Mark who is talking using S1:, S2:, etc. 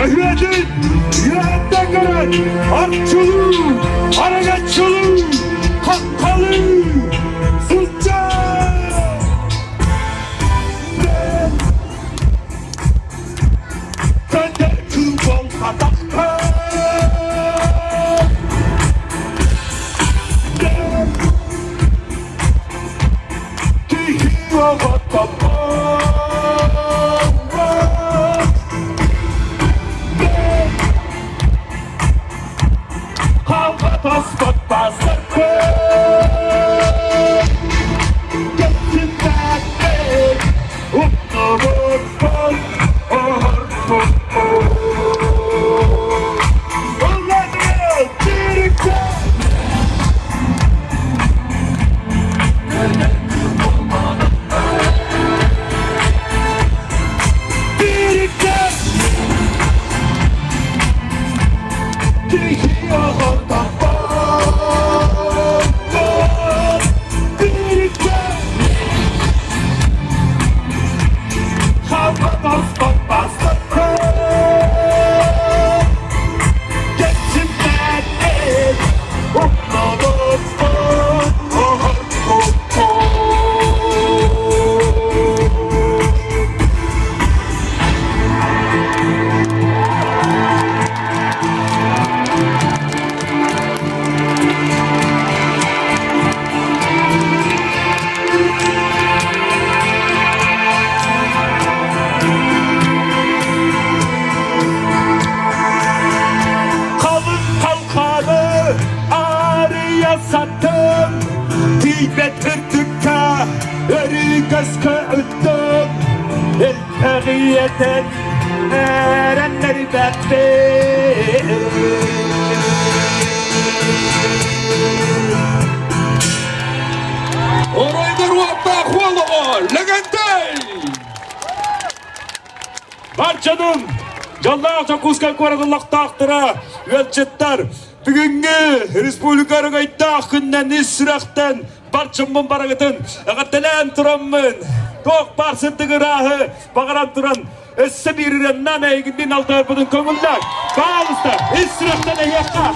S1: Өһүөтүн үөһэттэн көрөн арчылыы, араҥаччылыы, хаххалыы сылдьар! Көтөр кыыл атахта Киһи оҕото Халҕа тоспот Кэпсэтээппит умнубуппун оһорбуппун Улахан Чирикэ Чирикэ Киһи оҕото Чирикэ Халҕа тоспот бастакы Кэпсэтээппит умнубуппун оһорбуппун Халыҥ халхааны арыйа саттым, тиийбэт үрдүккэ өрүү көскө ыттым, элбэҕиэтэн эрэннэрбэппин.
S2: Оройдор уоттаах уол оҕо Лэгэнтэй!
S1: Бар дьонум, дьоллоох Дьокуускай куорат олохтоохторо, ыалдьыттар, бүгүҥҥү республика өрөгөйдөөх күннэн ис сүрэхтэн бар дьоммун барыгытын эҕэрдэлээн тураммын, туох баар сырдык ырааһы баҕаран туран, өссө биир ырыаннан эйигинниин алтыһарбытын көҥүллээх, пожалуйста, ис сүрэхтэн эһиэхэ!